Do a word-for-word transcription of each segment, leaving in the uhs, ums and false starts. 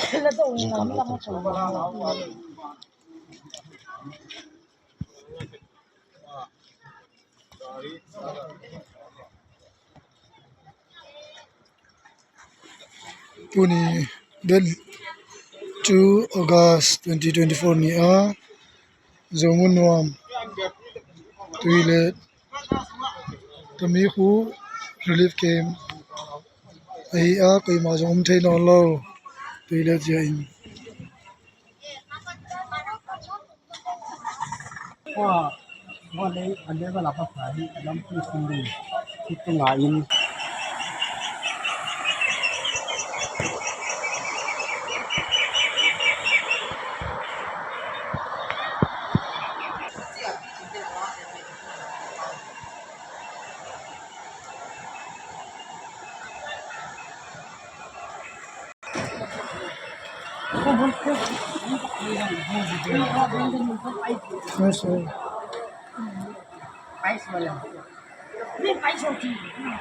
Tuni date two August twenty twenty-four ni a, Zo Mun Nuam Tuilet Tami Khu Relief Camp ahi a, koimah zong om thei nawn lo, tuilet zia in.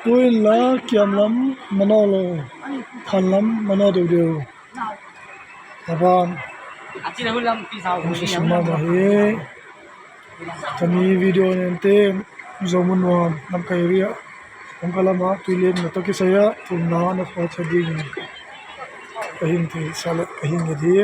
Tuin la kiam lam manaw lo, khan lam manaw deuhdeuh. Taban. Hong susim mahmah hi. Kani video nente Zo Mun Nuam lamkai area, hong ka lama tuilet na tawh kisai ah thumna na phuat sa dingin ka hing thei sa le ka hing nget hi.